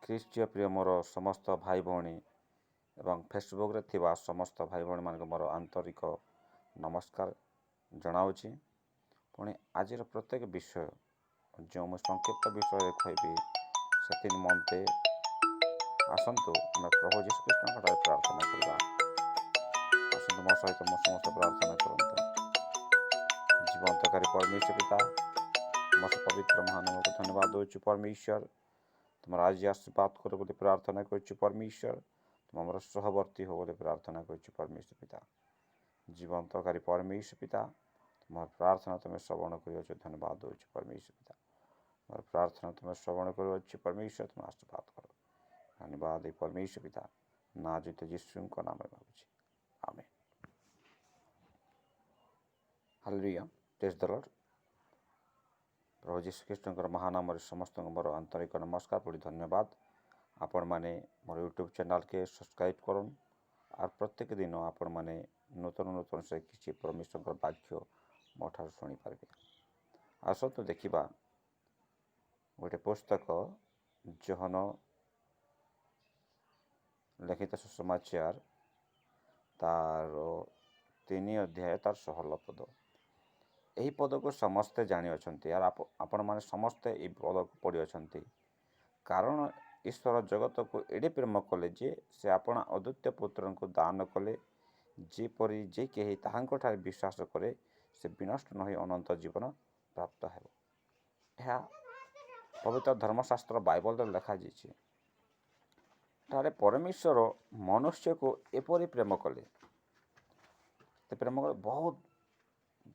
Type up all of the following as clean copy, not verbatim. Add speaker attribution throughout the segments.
Speaker 1: ଖ୍ରୀଷ୍ଟୀୟ ପ୍ରିୟ ମୋର ସମସ୍ତ ଭାଇ ଭଉଣୀ ଏବଂ ଫେସବୁକ୍ରେ ଥିବା ସମସ୍ତ ଭାଇ ଭଉଣୀମାନଙ୍କୁ ମୋର ଆନ୍ତରିକ ନମସ୍କାର ଜଣାଉଛି। ପୁଣି ଆଜିର ପ୍ରତ୍ୟେକ ବିଷୟ ଯେଉଁ ମୁଁ ସଂକ୍ଷିପ୍ତ ବିଷୟରେ କହିବି, ସେଥି ନିମନ୍ତେ ଆସନ୍ତୁ ଆମେ ପ୍ରଭୁ ଯୀଶୁଖ୍ରୀଷ୍ଟଙ୍କ ଠାରେ ପ୍ରାର୍ଥନା କରିବା। ଆସନ୍ତୁ, ମୋ ସହିତ ମୋ ସମସ୍ତେ ପ୍ରାର୍ଥନା କରନ୍ତୁ। ଜୀବନ୍ତକାରୀ ପରମେଶ୍ୱର ପିତା, ମୋ ପବିତ୍ର ମହାନାମକୁ ଧନ୍ୟବାଦ ଦେଉଛୁ। ପରମେଶ୍ୱର, ତୁମର ଆଜି ଆଶୀର୍ବାଦ କର ବୋଲି ପ୍ରାର୍ଥନା କରୁଛୁ। ପରମେଶ୍ୱର, ତୁମ ଆମର ସହବର୍ତ୍ତୀ ହଉ ବୋଲି ପ୍ରାର୍ଥନା କରୁଛୁ। ପରମେଶ୍ୱର ପିତା, ଜୀବନ୍ତକାରୀ ପରମେଶ୍ୱର ପିତା, ତୁମର ପ୍ରାର୍ଥନା ତୁମେ ଶ୍ରବଣ କରିଅଛ, ଧନ୍ୟବାଦ ଦେଉଛୁ। ପରମେଶ୍ୱର ପିତା, ମୋର ପ୍ରାର୍ଥନା ତୁମେ ଶ୍ରବଣ କରୁଅଛ। ପରମେଶ୍ୱର, ତୁମେ ଆଶୀର୍ବାଦ କର। ଧନ୍ୟବାଦ ଏଇ ପରମେଶ୍ୱର ପିତା ନାଜରିତ ଯୀଶୁଙ୍କ ନାମରେ ମାଗୁଛି, ଆମେନ୍। ହାଲେଲୁୟା, ପ୍ରେଜ୍ ଦ ଲର୍ଡ। ପ୍ରଭୁ ଯୀଶୁ ଖ୍ରୀଷ୍ଟଙ୍କର ମହାନାମରେ ସମସ୍ତଙ୍କୁ ମୋର ଆନ୍ତରିକ ନମସ୍କାର, ପୁଣି ଧନ୍ୟବାଦ। ଆପଣମାନେ ମୋର ୟୁଟ୍ୟୁବ୍ ଚ୍ୟାନେଲ୍କେ ସବସ୍କ୍ରାଇବ୍ କରନ୍ ଆର୍ ପ୍ରତ୍ୟେକ ଦିନ ଆପଣମାନେ ନୂତନ ନୂତନ ସେ କିଛି ପରମେଶ୍ୱରଙ୍କର ବାକ୍ୟ ମୋ ଠାରୁ ଶୁଣିପାରିବେ। ଆସନ୍ତୁ ଦେଖିବା ଗୋଟେ ପୁସ୍ତକ, ଯୋହନ ଲିଖିତ ସୁସମାଚାର, ତାର 3 ଅଧ୍ୟାୟ, ତାର 16 ପଦ। ଏହି ପଦକୁ ସମସ୍ତେ ଜାଣିଅଛନ୍ତି ଆର୍ ଆପଣମାନେ ସମସ୍ତେ ଏହି ପଦକୁ ପଢ଼ିଅଛନ୍ତି। କାରଣ ଈଶ୍ୱର ଜଗତକୁ ଏଡ଼େ ପ୍ରେମ କଲେ ଯେ ସେ ଆପଣା ଅଦ୍ୱିତୀୟ ପୁତ୍ରଙ୍କୁ ଦାନ କଲେ, ଯେପରି ଯେ କେହି ତାହାଙ୍କଠାରେ ବିଶ୍ୱାସ କରେ, ସେ ବିନଷ୍ଟ ନ ହୋଇ ଅନନ୍ତ ଜୀବନ ପ୍ରାପ୍ତ ହେବ। ଏହା ପବିତ୍ର ଧର୍ମଶାସ୍ତ୍ର ବାଇବଲରେ ଲେଖାଯାଇଛି। ଏଠାରେ ପରମେଶ୍ୱର ମନୁଷ୍ୟକୁ ଏପରି ପ୍ରେମ କଲେ, ସେ ପ୍ରେମ କଲେ, ବହୁତ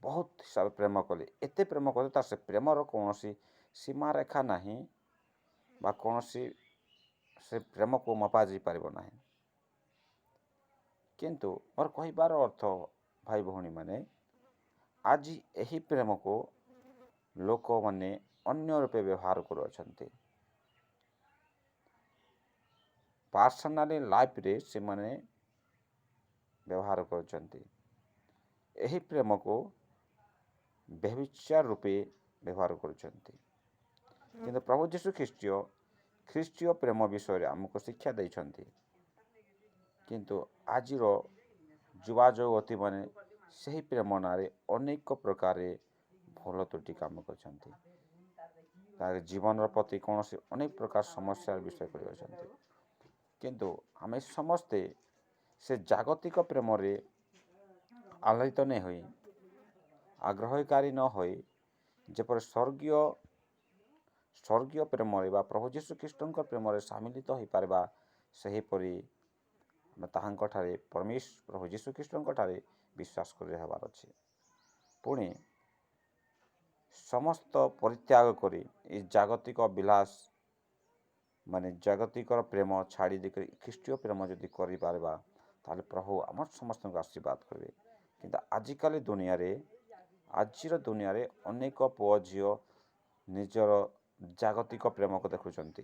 Speaker 1: ବହୁତ ହିସାବରେ ପ୍ରେମ କଲେ। ଏତେ ପ୍ରେମ କଲେ, ତାର ସେ ପ୍ରେମର କୌଣସି ସୀମାରେଖା ନାହିଁ ବା କୌଣସି ସେ ପ୍ରେମକୁ ମପା ଯାଇପାରିବ ନାହିଁ। କିନ୍ତୁ ମୋର କହିବାର ଅର୍ଥ, ଭାଇ ଭଉଣୀମାନେ, ଆଜି ଏହି ପ୍ରେମକୁ ଲୋକମାନେ ଅନ୍ୟ ରୂପେ ବ୍ୟବହାର କରୁଅଛନ୍ତି। ପାର୍ସନାଲି ଲାଇଫରେ ସେମାନେ ବ୍ୟବହାର କରୁଛନ୍ତି। ଏହି ପ୍ରେମକୁ ବ୍ୟଭିଚାର ରୂପେ ବ୍ୟବହାର କରୁଛନ୍ତି। କିନ୍ତୁ ପ୍ରଭୁ ଯୀଶୁ ଖ୍ରୀଷ୍ଟୀୟ ପ୍ରେମ ବିଷୟରେ ଆମକୁ ଶିକ୍ଷା ଦେଇଛନ୍ତି। କିନ୍ତୁ ଆଜିର ଯୁବା ଯୁବତୀମାନେ ସେହି ପ୍ରେମ ନାଁରେ ଅନେକ ପ୍ରକାରେ ଭୁଲ ତ୍ରୁଟି କାମ କରିଛନ୍ତି। ତାର ଜୀବନର ପ୍ରତି କୌଣସି ଅନେକ ପ୍ରକାର ସମସ୍ୟାର ବିଷୟ କରିଅଛନ୍ତି। କିନ୍ତୁ ଆମେ ସମସ୍ତେ ସେ ଜାଗତିକ ପ୍ରେମରେ ଆହ୍ଲାଦିତ ନ ହୋଇ, ଆଗ୍ରହକାରୀ ନ ହୋଇ, ଯେପରି ସ୍ୱର୍ଗୀୟ ପ୍ରେମରେ ବା ପ୍ରଭୁ ଯୀଶୁ ଖ୍ରୀଷ୍ଟଙ୍କ ପ୍ରେମରେ ସାମିଲିତ ହୋଇପାରିବା, ସେହିପରି ଆମେ ତାହାଙ୍କଠାରେ, ପରମେଶ୍ୱର ପ୍ରଭୁ ଯୀଶୁ ଖ୍ରୀଷ୍ଟଙ୍କଠାରେ ବିଶ୍ୱାସ କରି ହେବାର ଅଛି। ପୁଣି ସମସ୍ତ ପରିତ୍ୟାଗ କରି, ଏ ଜାଗତିକ ବିଳାସ ମାନେ ଜାଗତିକର ପ୍ରେମ ଛାଡ଼ି ଦେଇକରି ଖ୍ରୀଷ୍ଟୀୟ ପ୍ରେମ ଯଦି କରିପାରିବା, ତାହେଲେ ପ୍ରଭୁ ଆମ ସମସ୍ତଙ୍କୁ ଆଶୀର୍ବାଦ କରିବେ। କିନ୍ତୁ ଆଜିକାଲି ଦୁନିଆରେ, ଆଜିର ଦୁନିଆରେ ଅନେକ ପୁଅ ଝିଅ ନିଜର ଜାଗତିକ ପ୍ରେମକୁ ଦେଖୁଛନ୍ତି,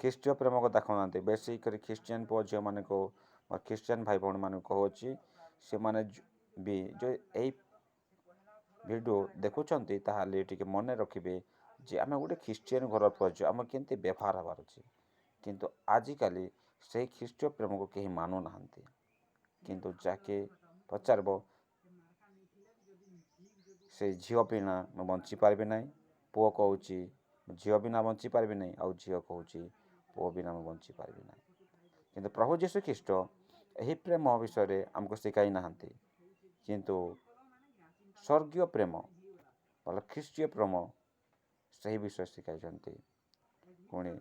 Speaker 1: ଖ୍ରୀଷ୍ଟୀୟ ପ୍ରେମକୁ ଦେଖୁନାହାନ୍ତି। ବେଶୀ କରି ଖ୍ରୀଷ୍ଟିଆନ ପୁଅ ଝିଅମାନଙ୍କୁ, ଖ୍ରୀଷ୍ଟିଆନ ଭାଇ ଭଉଣୀମାନଙ୍କୁ କହୁଅଛି, ସେମାନେ ବି ଯେଉଁ ଏଇ ଭିଡ଼ିଓ ଦେଖୁଛନ୍ତି, ତାହେଲେ ଟିକେ ମନେ ରଖିବେ ଯେ ଆମେ ଗୋଟେ ଖ୍ରୀଷ୍ଟିଆନ ଘର ପୁଅ ଝିଅ, ଆମେ କେମିତି ବ୍ୟବହାର ହେବାର ଅଛି। କିନ୍ତୁ ଆଜିକାଲି ସେଇ ଖ୍ରୀଷ୍ଟୀୟ ପ୍ରେମକୁ କେହି ମାନୁନାହାନ୍ତି। କିନ୍ତୁ ଯାକେ ପଚାରିବ, ସେ ଝିଅ ବିନା ମୁଁ ବଞ୍ଚିପାରିବି ନାହିଁ। ପୁଅ କହୁଛି, ଝିଅ ବିନା ବଞ୍ଚିପାରିବି ନାହିଁ। ଆଉ ଝିଅ କହୁଛି, ପୁଅ ବିନା ମୁଁ ବଞ୍ଚିପାରିବି ନାହିଁ। କିନ୍ତୁ ପ୍ରଭୁ ଯୀଶୁ ଖ୍ରୀଷ୍ଟ ଏହି ପ୍ରେମ ବିଷୟରେ ଆମକୁ ଶିଖାଇ ନାହାନ୍ତି। କିନ୍ତୁ ସ୍ୱର୍ଗୀୟ ପ୍ରେମ ବା ଖ୍ରୀଷ୍ଟୀୟ ପ୍ରେମ, ସେହି ବିଷୟ ଶିଖାଇଛନ୍ତି। ପୁଣି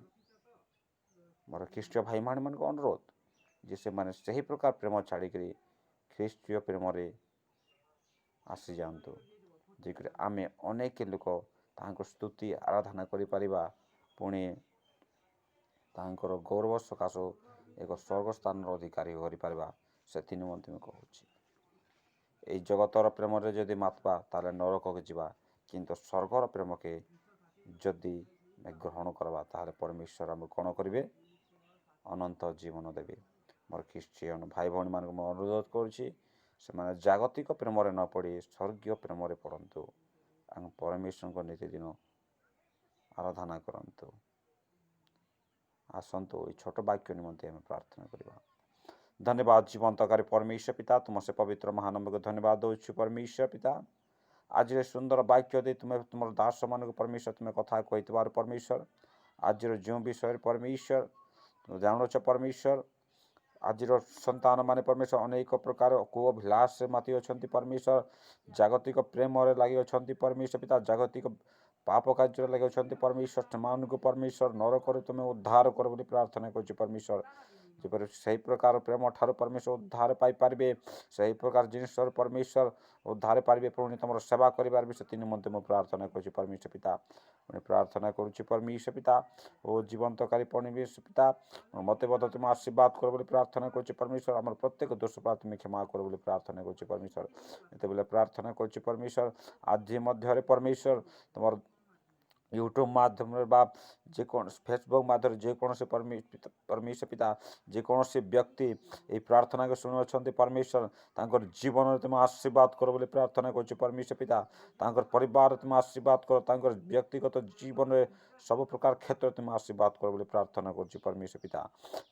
Speaker 1: ମୋର ଖ୍ରୀଷ୍ଟୀୟ ଭାଇମାନଙ୍କୁ ଅନୁରୋଧ ଯେ ସେମାନେ ସେହି ପ୍ରକାର ପ୍ରେମ ଛାଡ଼ିକରି ଖ୍ରୀଷ୍ଟୀୟ ପ୍ରେମରେ ଆସିଯାଆନ୍ତୁ, ଯେପରି ଆମେ ଅନେକ ଲୋକ ତାହାଙ୍କ ସ୍ତୁତି ଆରାଧନା କରିପାରିବା। ପୁଣି ତାହାଙ୍କର ଗୌରବ ସକାଶୁ ଏକ ସ୍ୱର୍ଗ ସ୍ଥାନର ଅଧିକାରୀ କରିପାରିବା, ସେଥି ନିମନ୍ତେ ମୁଁ କହୁଛି। ଏଇ ଜଗତର ପ୍ରେମରେ ଯଦି ମାତବା, ତାହେଲେ ନରକକୁ ଯିବା। କିନ୍ତୁ ସ୍ୱର୍ଗର ପ୍ରେମକେ ଯଦି ଗ୍ରହଣ କରିବା, ତାହେଲେ ପରମେଶ୍ୱର ଆମକୁ କ'ଣ କରିବେ? ଅନନ୍ତ ଜୀବନ ଦେବେ। ମୋର ଖ୍ରୀଷ୍ଟିଆନ ଭାଇ ଭଉଣୀମାନଙ୍କୁ ମୁଁ ଅନୁରୋଧ କରୁଛି, ସେମାନେ ଜାଗତିକ ପ୍ରେମରେ ନ ପଡ଼ି ସ୍ୱର୍ଗୀୟ ପ୍ରେମରେ ପଡ଼ନ୍ତୁ ଏବଂ ପରମେଶ୍ୱରଙ୍କ ନିତିଦିନ ଆରାଧନା କରନ୍ତୁ। ଆସନ୍ତୁ, ଏଇ ଛୋଟ ବାକ୍ୟ ନିମନ୍ତେ ଆମେ ପ୍ରାର୍ଥନା କରିବା। ଧନ୍ୟବାଦ ଜୀବନ୍ତକାରୀ ପରମେଶ୍ୱର ପିତା, ତୁମ ସେ ପବିତ୍ର ମହାନାମକୁ ଧନ୍ୟବାଦ ଦେଉଛୁ। ପରମେଶ୍ୱର ପିତା, ଆଜିର ସୁନ୍ଦର ବାକ୍ୟ ଦେଇ ତୁମେ ତୁମର ଦାସମାନଙ୍କୁ ପରମେଶ୍ୱର ତୁମେ କଥା କହିଥିବାରୁ, ପରମେଶ୍ୱର, ଆଜିର ଯେଉଁ ବିଷୟରେ ପରମେଶ୍ୱର ଜାଣୁଛ, ପରମେଶ୍ୱର, ଆଜିର ସନ୍ତାନମାନେ ପରମେଶ୍ୱର ଅନେକ ପ୍ରକାର କୁଅଭିଳାଷରେ ମାତି ଅଛନ୍ତି। ପରମେଶ୍ୱର, ଜାଗତିକ ପ୍ରେମରେ ଲାଗି ଅଛନ୍ତି। ପରମେଶ୍ୱର ପିତା, ଜାଗତିକ ପାପ କାର୍ଯ୍ୟରେ ଲାଗି ଅଛନ୍ତି। ପରମେଶ୍ୱର, ସେମାନଙ୍କୁ ପରମେଶ୍ୱର ନରକରୁ ତୁମେ ଉଦ୍ଧାର କର ବୋଲି ପ୍ରାର୍ଥନା କରୁଛି। ପରମେଶ୍ୱର, ଯେପରି ସେହି ପ୍ରକାର ପ୍ରେମ ଠାରୁ ପରମେଶ୍ୱର ଉଦ୍ଧାର ପାଇପାରିବେ, ସେହି ପ୍ରକାର ଜିନିଷରୁ ପରମେଶ୍ୱର ଉଦ୍ଧାର ପାରିବେ, ପୁଣି ତୁମର ସେବା କରିପାରିବେ, ସେଥି ନିମନ୍ତେ ମୁଁ ପ୍ରାର୍ଥନା କରୁଛି। ପରମେଶ୍ୱର ପିତା, ପୁଣି ପ୍ରାର୍ଥନା କରୁଛି। ପରମେଶ୍ୱର ପିତା ଓ ଜୀବନ୍ତକାରୀ ପରମେଶ୍ୱର ପିତା, ମୋତେ ମଧ୍ୟ ତୁମେ ଆଶୀର୍ବାଦ କର ବୋଲି ପ୍ରାର୍ଥନା କରୁଛି। ପରମେଶ୍ୱର, ଆମର ପ୍ରତ୍ୟେକ ଦୋଷ ତୁମେ କ୍ଷମା କର ବୋଲି ପ୍ରାର୍ଥନା କରୁଛି। ପରମେଶ୍ୱର, ଏତେବେଳେ ପ୍ରାର୍ଥନା କରୁଛି। ପରମେଶ୍ୱର, ଆଜି ମଧ୍ୟରେ ପରମେଶ୍ୱର ତୁମର ୟୁଟ୍ୟୁବ୍ ମାଧ୍ୟମରେ ବା ଯେକୌଣସି ଫେସବୁକ୍ ମାଧ୍ୟମରେ ଯେକୌଣସି ପରମେଶ୍ୱର ପିତା, ଯେକୌଣସି ବ୍ୟକ୍ତି ଏହି ପ୍ରାର୍ଥନାକୁ ଶୁଣୁଅଛନ୍ତି, ପରମେଶ୍ୱର, ତାଙ୍କର ଜୀବନରେ ତୁମେ ଆଶୀର୍ବାଦ କର ବୋଲି ପ୍ରାର୍ଥନା କରୁଛି। ପରମେଶ୍ୱର ପିତା, ତାଙ୍କର ପରିବାର ତୁମେ ଆଶୀର୍ବାଦ କର। ତାଙ୍କର ବ୍ୟକ୍ତିଗତ ଜୀବନରେ ସବୁ ପ୍ରକାର କ୍ଷେତ୍ରରେ ତୁମେ ଆଶୀର୍ବାଦ କର ବୋଲି ପ୍ରାର୍ଥନା କରୁଛି। ପରମେଶ୍ୱର ପିତା,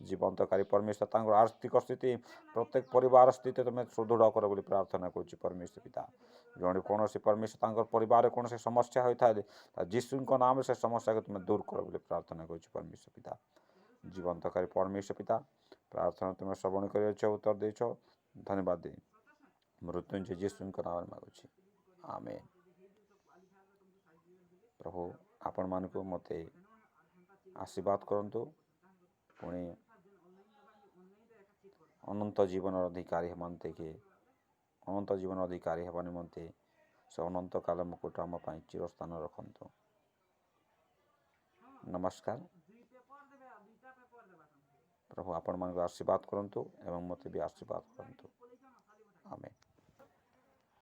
Speaker 1: ଜୀବନ୍ତକାରୀ ପରମେଶ୍ୱର, ତାଙ୍କର ଆର୍ଥିକ ସ୍ଥିତି, ପ୍ରତ୍ୟେକ ପରିବାର ସ୍ଥିତି ତୁମେ ସୁଦୃଢ଼ କର ବୋଲି ପ୍ରାର୍ଥନା କରୁଛି। ପରମେଶ୍ୱର ପିତା, ଜଣେ କୌଣସି ପରମେଶ୍ୱର ତାଙ୍କର ପରିବାରରେ କୌଣସି ସମସ୍ୟା ହୋଇଥାଏ, ଯୀଶୁଙ୍କ ନାମରେ ସେ ସମସ୍ୟାକୁ ତୁମେ ଦୂର କର ବୋଲି ପ୍ରାର୍ଥନା କରୁଛି। ପରମେଶ୍ୱର ପିତା, ଜୀବନ୍ତକାରୀ ପରମେଶ୍ୱର ପିତା, ପ୍ରାର୍ଥନା ତୁମେ ଶ୍ରବଣ କରିଅଛ, ଉତ୍ତର ଦେଇଛ। ଧନ୍ୟବାଦ ଦେଇ ମୃତ୍ୟୁଞ୍ଜୟ ଯୀଶୁଙ୍କ ନାମରେ ମାଗୁଛି, ଆମେନ୍। ପ୍ରଭୁ ଆପଣମାନଙ୍କୁ ମୋତେ ଆଶୀର୍ବାଦ କରନ୍ତୁ, ପୁଣି ଅନନ୍ତ ଜୀବନର ଅଧିକାରୀ ହେମନ୍ତେ କି ଅନନ୍ତ ଜୀବନ ଅଧିକାରୀ ହେବା ନିମନ୍ତେ ସେ ଅନନ୍ତକାଳ ମୁକୁଟ ଆମ ପାଇଁ ଚିରସ୍ଥାନ ରଖନ୍ତୁ। ନମସ୍କାର। ପ୍ରଭୁ ଆପଣମାନଙ୍କୁ ଆଶୀର୍ବାଦ କରନ୍ତୁ ଏବଂ ମୋତେ ବି ଆଶୀର୍ବାଦ କରନ୍ତୁ। ଆମେନ୍।